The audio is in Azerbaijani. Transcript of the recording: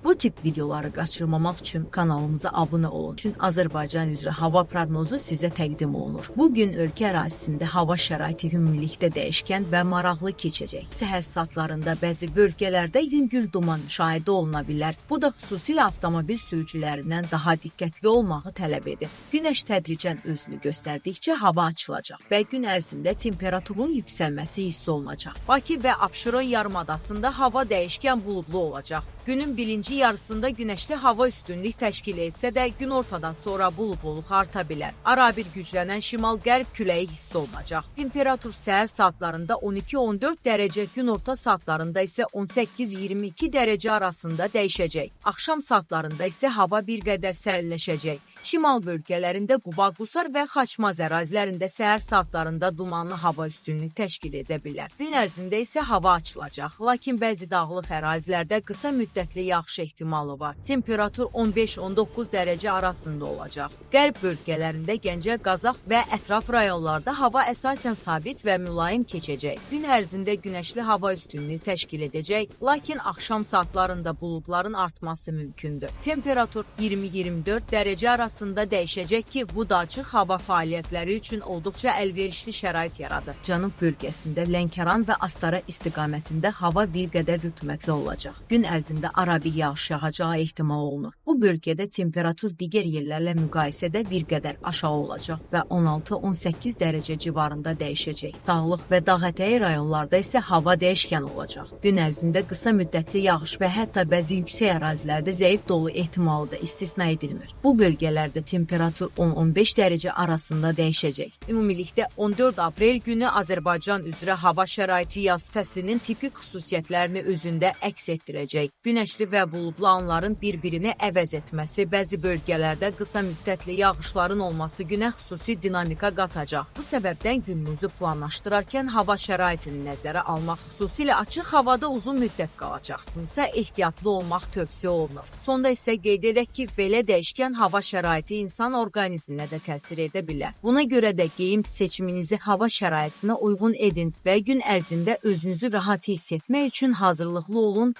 Bu tip videoları qaçırmamaq üçün kanalımıza abunə olun. Çünki Azərbaycan üzrə hava proqnozu sizə təqdim olunur. Bu gün ölkə ərazisində hava şəraiti ümumilikdə dəyişkən və maraqlı keçəcək. Səhər saatlarında bəzi bölgələrdə yüngül duman müşahidə oluna bilər. Bu da xüsusilə avtomobil sürücülərindən daha diqqətli olmağı tələb edir. Günəş tədricən özünü göstərdikcə hava açılacaq və gün ərzində temperaturun yüksəlməsi hiss olunacaq. Bakı və Abşeron yarımadasında hava dəyişkən buludlu olacaq. Günün birinci yarısında günəşli hava üstünlük təşkil etsə də günortadan sonra buludluluq arta bilər. Arabir güclənən şimal-qərb küləyi hiss olunacaq. Temperatur səhər saatlarında 12-14 dərəcə, günorta saatlarında isə 18-22 dərəcə arasında dəyişəcək. Axşam saatlarında isə hava bir qədər sərinləşəcək. Şimal bölgələrində Quba, Qusar və Xaçmaz ərazilərində səhər saatlarında dumanlı hava üstünlük təşkil edə bilər. Gün ərzində isə hava açılacaq, lakin bəzi dağlıq ərazilərdə qısa müddətli yağış ehtimalı var. Temperatur 15-19 dərəcə arasında olacaq. Qərb bölgələrində Gəncə, Qazax və ətraf rayonlarda hava əsasən sabit və mülayim keçəcək. Gün ərzində günəşli hava üstünlüyü təşkil edəcək, lakin axşam saatlarında buludların artması mümkündür. Temperatur 20-24 dərəcə arasında dəyişəcək ki, bu da açıq hava fəaliyyətləri üçün olduqca əlverişli şərait yaradır. Cənub bölgəsində Lənkəran və Astara istiqamətində hava bir qədər rütubətli olacaq. Gün ərzində arabir yağış yağacağı ehtimal olunur. Bu bölgədə temperatur digər yerlərlə müqayisədə bir qədər aşağı olacaq və 16-18 dərəcə civarında dəyişəcək. Dağlıq və dağətəyi rayonlarda isə hava dəyişkən olacaq. Gün ərzində qısa müddətli yağış və hətta bəzi yüksək ərazilərdə zəif dolu ehtimalı da istisna edilmir. Bu bölgələrdə temperatur 10-15 dərəcə arasında dəyişəcək. Ümumilikdə 14 aprel günü Azərbaycan üzrə hava şəraiti yaz fəslinin tipik xüsusiyyətlərini özündə əks etdirəcək. Günəşli və buludlu anların bir-birini əvəz etməsi, bəzi bölgələrdə qısa müddətli yağışların olması günə xüsusi dinamika qatacaq. Bu səbəbdən gününüzü planlaşdırarkən hava şəraitini nəzərə almaq, xüsusilə açıq havada uzun müddət qalacaqsınızsa ehtiyatlı olmaq tövsiyə olunur. Sonda isə qeyd edək ki, belə dəyişkən hava şəraiti insan orqanizminə də təsir edə bilər. Buna görə də geyim seçiminizi hava şəraitinə uyğun edin və gün ərzində özünüzü rahat hiss etmək üçün hazırlıqlı olun.